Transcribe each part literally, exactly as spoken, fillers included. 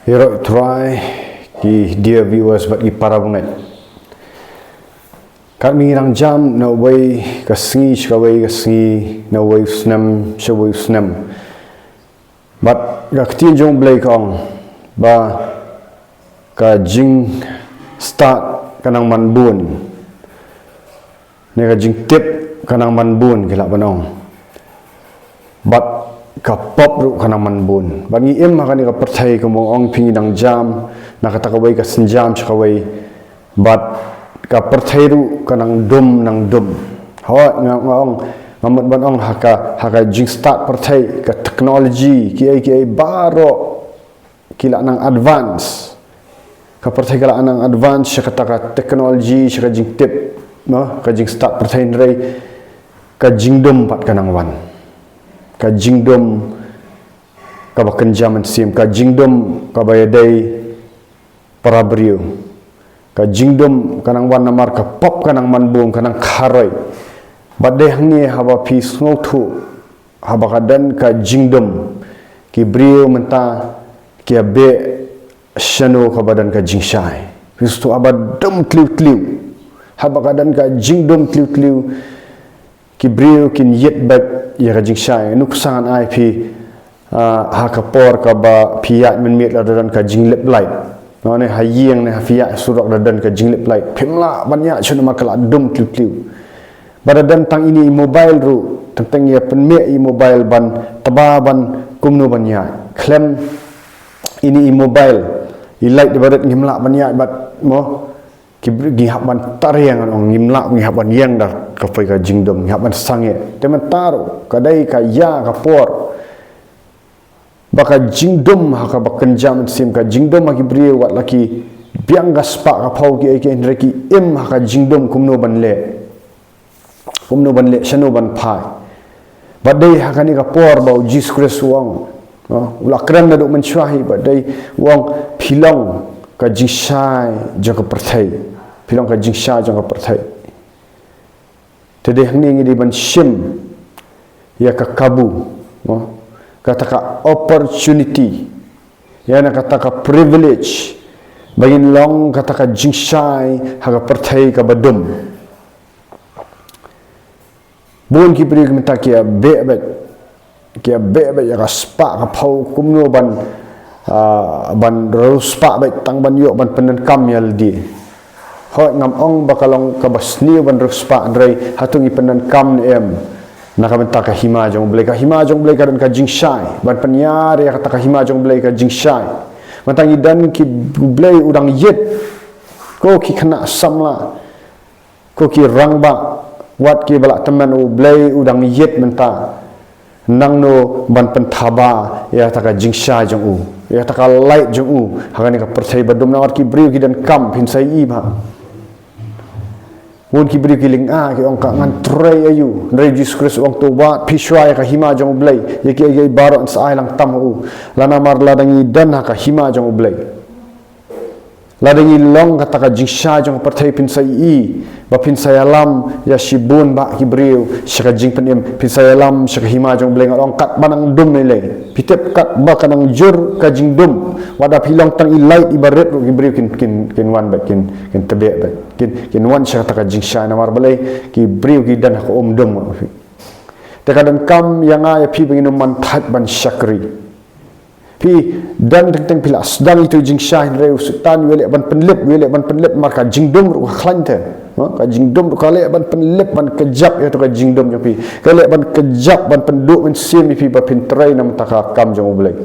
Ïaroh Trai, ki dear viewers bad ki para bangeit. Katba ngi dang jam na uwei ka sngi sha kawei ka sngi, na uwei u snem sha uwei u snem. Bad ka ktien jong U Blei ka ong ba ka jingstad ka nang man bun. Ne ka jingtip ka nang man bun, ki lah ban ong. Bad ka pop ruh ka nang man bun. Bad ngi im ha kane ka pyrthei, kumba ong phi, ngi dang jam na kata kawei ka sienjam sha kawei. Bad ka pyrthei ruh ka nang dum, nang dum. Hooid, nga, nga ong, nga mut ban ong ha ka, ha ka jingstad pyrthei, ka technology, kiei kiei baroh ki lah nang advance. Ka pyrthei ka lah nang advance sha kata ka technology, sha ka jingtip, no, ka jingstad pyrthei, hynrei ka jingdum pat ka nang wan. Ka jingdum kaba kynja mynsiem, ka jingdum kaba ïadei para briew. Ka jingdum ka nang wan namar ka pop ka nang man bun, ka nang kharoi. Bad dei hangne haba phi sngewthuh, haba ka don ka jingdum, ki briew mynta ki ïa beh shano kaba don ka jingshai. Phi sngewthuh, haba dum tliw tliw, haba ka don ka jingdum tliw tliw, ki briew kin ïit beit ïa ka jingshai. Nuksa ngan ai phi, ah, ha ka por kaba phi ïaid mynmiet la da don ka jinglip light. No, ne ha ïing ne ha phi ïaid surok la da don ka jinglip light. Phim lah ban ïaid shuh namar ka la dum tliw tliw. Bad la da don tang ine i mobile ruh, tang tang ïa pynmih i mobile ban tba ban kumno ban ïaid. Khlem ine i mobile, i light ibarit ngim lah ban ïaid bad mo. Ki briew ki hap ban tariang, ong, ngim lah, ngi hap ban ïeng da kawei ka jingdum, ngi hap ban sangeh. Te mynta ruh ka dei ka ïa ka por ba ka jingdum ha kaba kynja mynsiem, ka jingdum ha ki briew, wat la ki biang ka spah ka phew, kiei kiei, hynrei ki im ha ka jingdum kumno ban leh. Kumno ban leh, shano ban phai. Bad dei ha kane ka por ba U Jisu Khrist u ong, no, u la kren naduh mynshuwa hi, bad dei u ong, phi long ka jingshai jong ka pyrthei. Phi long ka jingshai jong ka pyrthei. Te dei hangne ngi dei ban shim ïa ka kabu, no, kata ka opportunity, ïa na kata ka privilege ba ngin long kata ka jingshai ha ka pyrthei kaba dum. Bun ki briew ki mynta ki ïa beh beit, ki ïa beh beit ïa ka spah ka phew, kumno ban, ah, ban riewspah beit tang ban ïoh ban pyndonkam ïa lade. Hooid, ngam ong ba ka long kaba sniew ban riewspah, hynrei hato ngi pyndonkam ne em na ka bynta ka hima jong U Blei? Ka hima jong U Blei ka don ka jingshai, ban pynïar ïa kata ka hima jong U Blei ka jingshai. Mynta ngi don ki, U Blei u dang ïit, ko ki khynnah samla, ko ki rangbah, wat kiba lah tymmen, U Blei u dang ïit mynta. Nangno ban pynthaba ïa kata ka jingshai jong u, ïa kata ka light jong u ha kane ka pyrthei ba dum? Namar ki briew ki donkam, phin sa ïohi bha. Bun ki briew ki lyngngoh, ki ong, ka ngan trei aïu? Hynrei U Jisu Khrist u ong, to wad phi shuwa ïa ka hima jong U Blei, ïa kiei kiei baroh yn sa ai lang tam ha u. La namar lada ngi don ha ka hima jong U Blei, lada ngi long kata ka jingshai jong ka pyrthei, phin sa ïohi ba phin sa ïalam ïa shibun bah ki briew sha ka jingpynim, phin sa ïalam sha ka hima jong U Blei. Nga ong, katba nang dum lei lei, phi tip, katba ka nang jur ka jingdum, wat la phi long tang i light ibarit ruh, ki briew kin, kin, kin wan beit, kin, kin tbeh beit, kin, kin wan sha kata ka jingshai. Namar balei? Ki briew ki don ha ka umdum. Te ka donkam ïa nga ïa phi ba ngin ym man thait ban shakri. Phi don teng teng, phi la sdang ïa uto u jingshai, hynrei u Soitan u leh ban pynlip, u leh ban pynlip, namar ka jingdum ruh ka khlaiñ te. Ha? Ka jingdum ruh ka leh ban pynlip, ban kjap ïa uto ka jingdum jong phi. Ka leh ban kjap ban pynduh mynsiem ïa phi ba phin trei na ka bynta ka kam jong U Blei.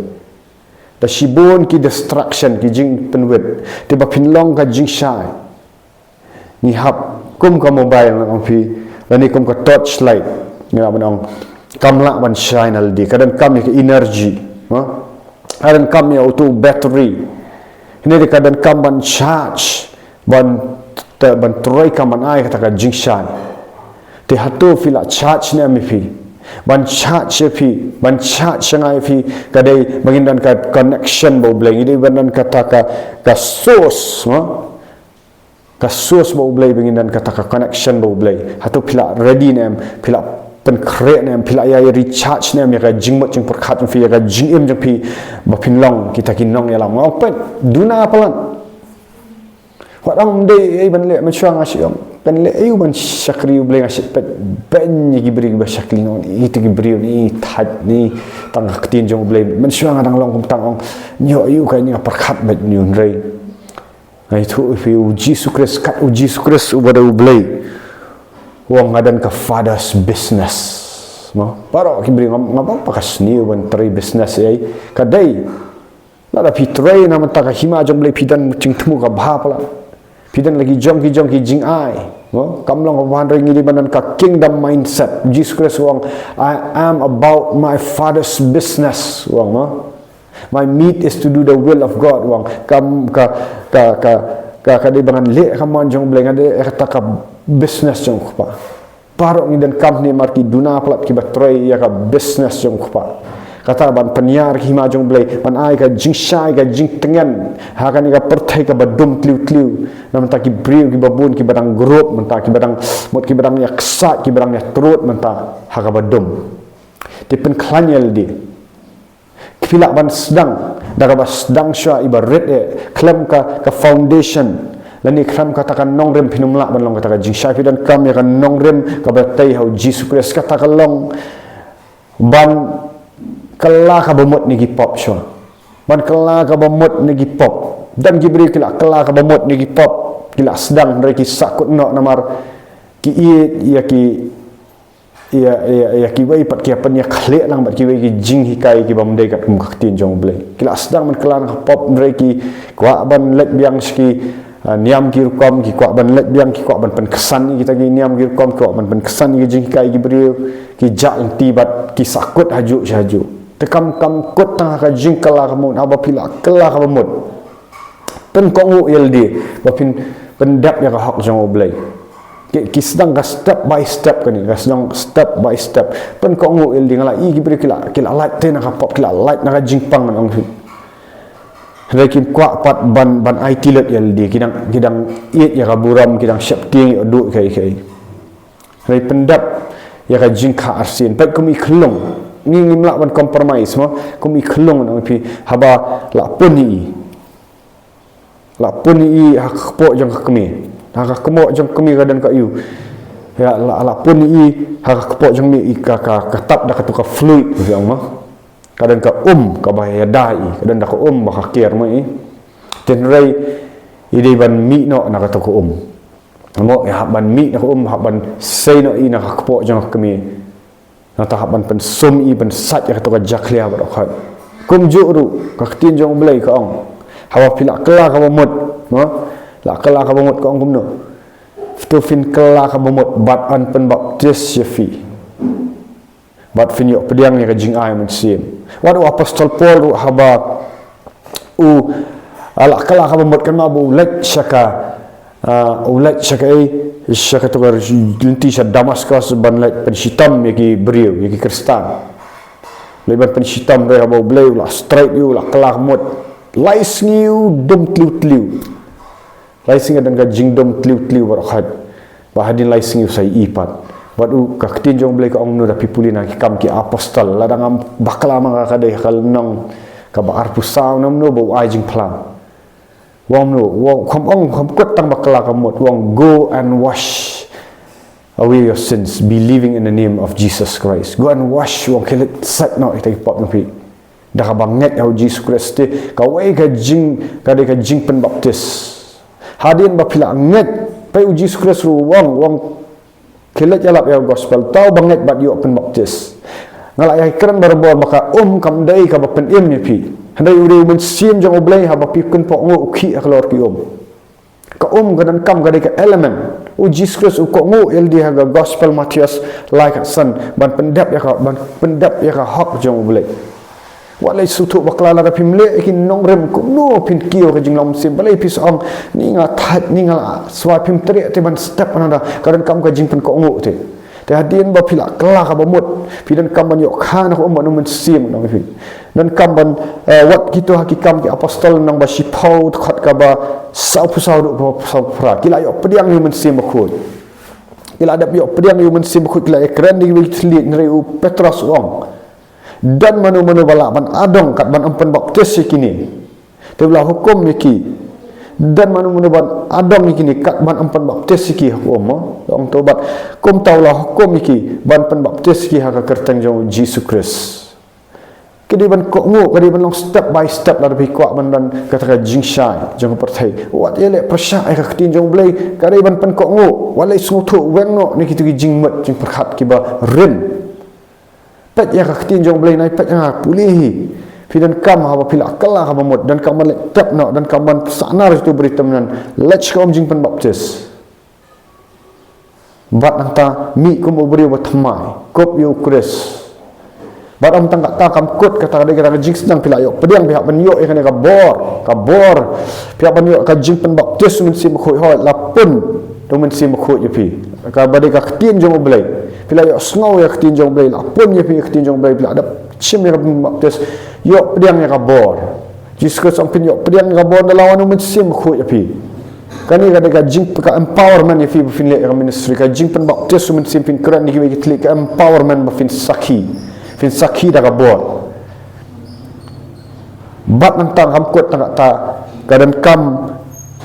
Da shibun ki distraction, ki jingpynwit, te ba phin long ka jingshai. Ngi hap kum ka mobile, ngan ong phi, lane kum ka torch light, ngi hap ban ong, kam lah ban shai na lade. Ka donkam ïa ka energy, ha? Ka donkam ïa uto u battery. Hynrei ka donkam ban charge, ban, te, ban trei kam, ban ai kata ka jingshai. Te hato phi la charge ne em ïa phi? Ban charge ïa phi, ban charge ïa nga ïa phi, ka dei ba ngin don ka connection bad U Blei, ngi dei ban don kata ka, ka source, ha? Ka source bad U Blei, ba ngin don kata ka connection bad U Blei. Hato phi la ready ne em? Phi la pynkhreh ne em, phi la ïa recharge ne em ïa ka jingmut jingpyrkhat jong phi, ïa ka jingim jong phi, ba phin long kita ki nongïalam. Nga ong peit, duna palat. Wat ong ym dei ei ban leh, mynshuwa nga shu ong, ban leh ei u ban shakri U Blei, nga shu peit beiñ ïa ki briew ba shakri, nga ong ita ki briew ni thait ni, tang ka ktien jong U Blei, mynshuwa nga dang long kumta, nga ong, nyo ïa u ka, nga pyrkhat beit ïa u, hynrei nga ïathuh ïa phi, U Jisu Khrist, kat U Jisu Khrist uba dei U Blei, u ong nga don ka Father's business. Mo, baroh ki briew, ngam, ngam ong ba ka sniew ban trei business ei, ka dei. Lada phi trei na bynta ka hima jong U Blei, phi don jingthmu kaba bha palat. Phi don la ki jong ki jong ki jingai. Mo, kam long kaba bha, hynrei ngi dei ban don ka kingdom mindset. Jisu Khrist u ong, "I am about my Father's business," u ong, mo. "My meat is to do the will of God," u ong. Kam, ka, ka, ka, ka, ka dei ba ngan leh ka mon jong U Blei, ngan leh kata ka business jong U Kpa. Baroh ngi donkam ne mar ki duna palat kiba trei ïa ka business jong U Kpa. Kata ban pynïar ka hima jong U Blei, ban ai ka jingshai, ka jingtngen ha kane ka pyrthei kaba dum tliw tliw. Na bynta ki briew kiba bun, kiba dang grup mynta, kiba dang mut, kiba dang ïa ksaid, kiba dang ïa trud mynta ha kaba dum. Te pynkhlaiñ ïa lade. Phi lah ban sdang da kaba sdang shuwa, iba rit eh, khlem ka, ka foundation lane khlem kata ka nongrim, phin ym lah ban long kata ka jingshai. Phi donkam ïa ka nongrim kaba tei ha U Jisu Khrist, kata ka long ban kylla kaba mut na ki pop shuwa. Ban kylla kaba mut na ki pop. Don ki briew ki la kylla kaba mut na ki pop, ki la sdang, hynrei ki sahkut noh namar ki ïeit ïa ki ïa, ïa, ïa kiwei pat, ki ïa pynïakhleh lang bad kiwei ki jinghikai kiba ym dei katkum ka ktien jong U Blei. Ki la sdang ban kylla na ka pop, hynrei ki kwah ban leit biang sha ki, ah, niam ki rukom, ki kwah ban leit biang, ki kwah ban pynksan ïa kita ki niam ki rukom, ki kwah ban pynksan ïa ki jinghikai ki briew, ki jah lynti bad ki sahkut hajuh sha hajuh. Te kam, kam kut tang ha ka jingkylla kaba mut, haba phi la kylla kaba mut, pynkohnguh ïa lade ba phin pyndep ïa ka hok jong U Blei. Ki, ki sdang ka step by step kane, ka sdang step by step. Pynkohnguh ïa lade, nga la ïohi ki briew ki la, ki la lait te na ka pop, ki la lait na ka jingpang, ngan ong phi. Hynrei kim kwah pat ban, ban aiti lut ïa lade, ki dang, ki dang ïeit ïa ka burom, ki dang sheptieng ïa u duh kaei kaei. Hynrei pyndep ïa ka jingkha arsien. Peit kum i khyllung. Ngi, ngim lah ban compromise mo. Kum i khyllung, ngan ong phi, haba la pun ïa i. La pun ïa i ha ka kpoh jong ka kmie. Ha ka kpoh jong ka kmie ka don ka ïu. Ïa, la, la pun ïa i ha ka kpoh jong ka kmie, i ka, ka, ka tap da katu ka fluid, phi ong mo. Ka don ka um kaba ïada ïa i, ka don da ka um ba ka ker mo ïa i. Te hynrei i dei ban mih noh na katu ka um. Mo, ïa hap ban mih na ka um, hap ban sei noh ïa i na ka kpoh jong ka kmie. Nangta hap ban pynsum ïa i, pynsait ïa katu ka jakhlia baroh khoit. Kumjuh ruh ka ktien jong U Blei ka ong, haba phi la kylla kaba mut, mo, la kylla kaba mut ka ong kumno? To phin kylla kaba mut bad yn pynbaptis ïa phi. Bad phin ïoh pdiang ïa ka jingai mynsiem. Wat u apostol Paul ruh haba u, ah, la kylla kaba mut, kynmaw ba u leit sha ka, ah, u leit sha ka, eh, sha katu ka lynti sha Damascus ban leit pynshitom ïa ki briew, ïa ki Khristan. Leit ban pynshitom, hynrei haba U Blei u la strike ïa u, u la kylla kaba mut. Lai sngi u dum tliw tliw. Lai sngi ka don ka jingdum tliw tliw baroh khoit. Ba hadien lai sngi u sa ïohi pat. Bad u, ka ktien jong U Blei ka ong kumno, da phi pule na Ki Kam ki Apostol. Lada ngam bakla ma nga, ka dei ha ka lynnong kaba arphew saw, na kumno ba u ai jingphla. U ong kumno, u ong, kham ong, kham kut tang ba kylla kaba mut. U ong, "Go and wash away your sins, believing in the name of Jesus Christ." Go and wash, u ong, khie leit sait noh ïa kita ki pop jong phi. Da kaba ngeit ha U Jisu Khrist. Te kawei ka jing, ka dei ka jingpynbaptis. Hadien ba phi la ngeit, peit U Jisu Khrist ruh u ong, u ong, khie leit ïalap ïa ka gospel, uta uba ngeit bad ïoh pynbaptis. Nga la ïakren barabor ba ka um kam dei kaba pynim ïa phi. Hynrei u dei U Mynsiem jong U Blei, haba phi kynpoh nguh u khih halor ki um. Ka um ka donkam ka dei ka element. U Jisu Khrist u kohnguh ïa lade ha ka gospel Mathaios lai khatsan, ban pyndep ïa ka, ban pyndep ïa ka hok jong U Blei. Wat leit sngewthuh bakla, lada phim leh ïa ki nongrim, kumno phin kiew ka jinglong mynsiem? Balei phi sa ong, ni nga thait, ni nga la swai? Phim treh te ban step nangta, ka donkam ka jingpynkohnguh te. Te hadien ba phi la kylla kaba mut, phi donkam ban ïoh kha na ka um bad U Mynsiem, ngan ong ïa phi. Donkam ban, eh, wat kito ha Ki Kam ki Apostol lynnong ba shiphew, dkhot kaba sawphew saw haduh kaba sawphew phra. Ki la ïoh pdiang ïa U Mynsiem Bakhuid. Ki la dep ïoh pdiang ïa u Mynsiem Bakhuid, ki la ïakren da kiwei ki thylliej, hynrei u Petros u ong, don mano mano ba lah ban adong kat ban ym pynbaptis ïa kine. Te u la hukum ïa ki, don mano mano ban adong ïa kine kat ban ym pynbaptis ïa ki, ha ka um, mo. Ong to bad kumta u la hukum ïa ki ban pynbaptis ïa ki ha ka kyrteng jong u Jisu Khrist. Ka dei ban kohnguh, ka dei ban long step by step, lada phi kwah ban don kata ka jingshai jong ka pyrthei. Wat ïaleh pyrshah ïa ka ktien jong U Blei, ka dei ban pynkohnguh, wat leh sngewthuh weng noh na kito ki jingmut jingpyrkhat kiba rim. Peit ïa ka ktien jong U Blei, nai peit ïa nga, pule hi. Phi donkam haba phi la kylla kaba mut, donkam ban leh tep noh, donkam ban sahnarphna ïa uto u briew tymmen, leit sha ka um jingpynbaptis. Bad nangta mih kum u briew ba thymmai, kup ïa u Khrist. Bad ym tang kata, kam kut kata, ka dei kata ka jingsdang, phi la ïoh pdiang, phi hap ban ïoh ïa kane ka bor, ka bor. Phi hap ban ïoh ka jingpynbaptis u Mynsiem Bakhuid, hooid, la pun u Mynsiem Bakhuid ïa phi. Kaba dei ka ktien jong U Blei. Phi la ïohsngew ïa ka ktien jong U Blei, la pun ïa phi ka ktien jong U Blei, phi la dep shim ïa ka pynbaptis, ïoh pdiang ïa ka bor. Jisu Khrist ong phin ïoh pdiang ïa ka bor ynda la wan u Mynsiem Bakhuid ïa phi. Kane ka dei ka jing, ka empowerment ïa phi ba phin leh ïa ka ministry, ka jingpynbaptis u Mynsiem, phin kren da kiwei ki thylliej, ka empowerment ba phin sakhi, phin sakhi da ka bor. Bad nangta kam kut tang kata, ka donkam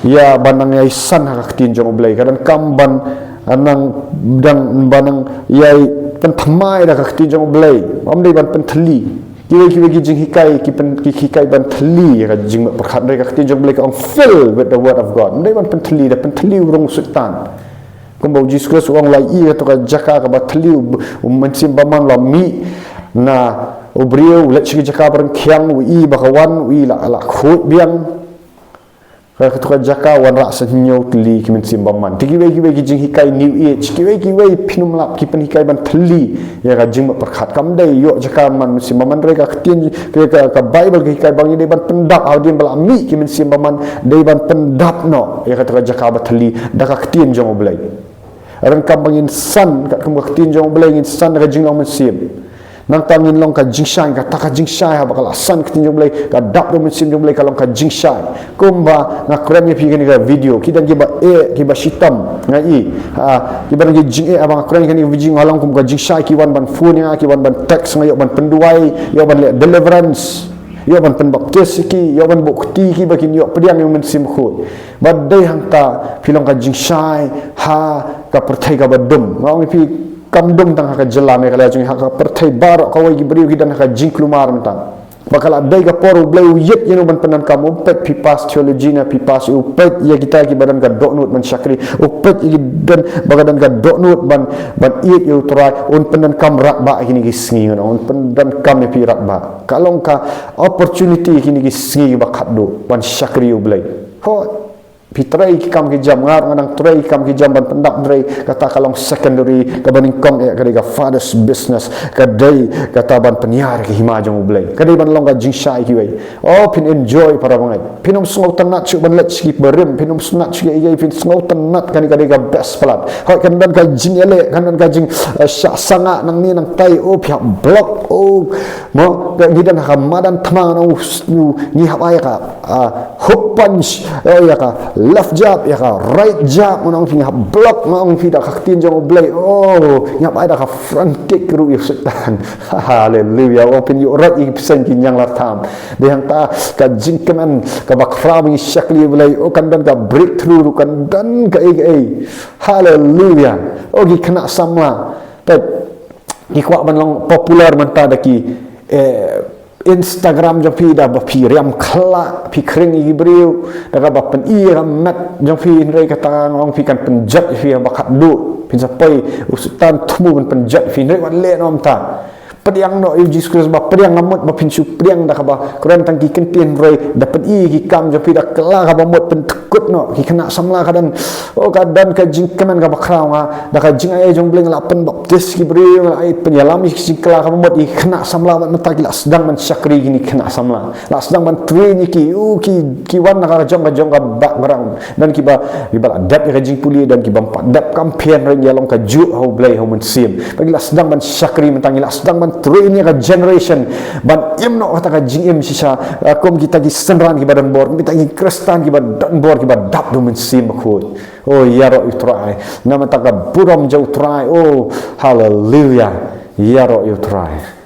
ïa ban nang ïai san ha ka ktien jong U Blei, ka donkam ban nang, dang ban nang ïai pynthymmai da ka ktien jong U Blei, ym dei ban pynthylli. Kiwei kiwei ki jinghikai ki pyn, ki hikai ban thylli ïa ka jingmut pyrkhat, hynrei ka ktien jong U Blei ka ong, filled with the word of God. Ym dei ban pynthylli, da pynthylli u rung u Soitan. Kumba u Jisu Khrist u ong, la ïoh ïa kato ka jaka kaba thylli, u, u Mynsiem Bymman la mih na u briew, u leit sha ka jaka ba rangkhiang, u ïohi ba ka wan, u ïohi la, la khuid biang. Ka, kato ka jaka wanrah sa hynñiew tylli ki mynsiem bymman. Te kiwei kiwei ki jinghikai New Age, kiwei kiwei phin ym lap ki pynhikai ban thylli ïa ka jingmut pyrkhat. Kam dei ïoh jaka man mynsiem bymman, hynrei ka ktien, ka, ka, ka Baibl ka hikai ba ngi dei ban pyndap, hadien ba la mih ki mynsiem bymman, dei ban pyndap noh ïa kato ka jaka ba thylli da ka ktien jong U Blei. Donkam ba ngin san katkum ka ktien jong U Blei, ngin san da ka jinglong mynsiem. Nangta ngin long ka jingshai, kata ka jingshai haba ka la san ka ktien jong U Blei, ka dap da u Mynsiem jong U Blei, ka long ka jingshai. Kumba nga kren ïa phi kane ka video, ki don kiba eh, kiba shitom, nga i, ha, kiba don ki jingeh, haba nga kren ïa kane ka video nga long kum ka jingshai, ki wan ban phone ïa nga, ki wan ban text, nga ïoh ban pynduwai, ïoh ban leh deliverance, ïoh ban pynbaptis ïa ki, ïoh ban buh kti ïa ki ba kin ïoh pdiang ïa u Mynsiem Bakhuid. Bad dei hangta phi long ka jingshai ha ka pyrthei kaba dum. Nga ong ïa phi, kam dum tang ha ka jylla Meghalaya jong ngi, ha ka pyrthei baroh kawei ki briew ki don ha ka jingkulmar mynta. Ba ka la dei ka por U Blei u ïeit ïa no ban pyndonkam, u peit phi pass theology ne phi pass, u peit ïa kita kiba don ka dohnud ban shakri, u peit ïa ki don ba ka don ka dohnud ban, ban ïeit ïa U Trai, un pyndonkam radbah ïa kine ki sngi, ngan ong, un pyndonkam ïa phi radbah. Ka long ka opportunity ïa kine ki sngi ba khatduh ban shakri ïa U Blei. Hooid. Phi trei ki kam ki jam, nga ruh nga dang trei ki kam ki jam ban pyndap, hynrei kata ka long secondary, kaba nyngkong eh ka dei ka Father's business, ka dei kata ban pynïar ïa ka hima jong U Blei, ka dei ban long ka jingshai ïa kiwei. Oh, phin enjoy para bangeit. Phin ym sngewtynnat shuh ban leit sha ki barim, phin ym sngewtynnat shuh ïa kiei, phin sngewtynnat, kane ka dei ka best palat. Hooid, kan don ka jingïaleh, kan don ka jing, eh, shah sangah nangne nangtai, oh, phi hap block, oh, mo, ngi don ha ka madan thma, ngan ong, ngi hap ai ka, ah, hook punch, oh, ïa ka left jab, ïa ka right jab, ngan ong phi, ngi hap block, ngan ong phi, da ka ktien jong U Blei, oh, ngi hap ai da ka front kick ruh ïa u Soitan. Haleluya. Ong phin ïoh rat ïa ki bseiñ ki ñianglartham. Dei hangta ka jingkmen kaba khraw ba ngi shakri ïa U Blei, oh, kan don ka breakthrough ruh, kan don kaei kaei. Haleluya. Oh, ki khynnah samla, peit, ki kwah ban long popular mynta da ki, eh, Instagram jong phi, da ba phi riam khlah, phi khring ïa ki briew, da kaba pyni ïa ka met jong phi, hynrei kata nga ong phi kan pynjot ïa phi haba khatduh. Phin sa poi, u Soitan thmu ban pynjot ïa phi, hynrei wat leh noh mynta. Pdiang noh ïa U Jisu Khrist, ba pdiang ka mut ba phin shu pdiang, da kaba kren tang ki kyntien, hynrei da pyni ïa ki kam jong phi, da kylla kaba mut, pynthikut noh. Ki khynnah samla, ka don, oh, ka don ka jingkmen kaba khraw, nga da ka jingaiei jong U Blei nga la pynbaptis ki briew, nga la ai pynïalam ïa ki jingkylla kaba mut. Ki khynnah samla bad mynta ki la sdang ban shakri, kine ki khynnah samla la sdang ban train ïa ki, oh, ki, ki wan na ka jong ka jong ka background. Don kiba, kiba la dep ïa ka jingpule, don kiba ym pat dep, kam pher, hynrei ngi ïa long kajuh ha U Blei ha U Mynsiem. Ba ngi la sdang ban shakri mynta, ngi la sdang ban Tru ïa ka generation ban im noh kata ka jingim shisha, eh, kum kita ki synran kiba don bor, kum kita ki Khristan kiba don bor, kiba dap da U Mynsiem Bakhuid. Oh, ïaroh ïa U Trai. Namar kata ka burom jong U Trai. Oh, haleluya. Ïaroh ïa U Trai.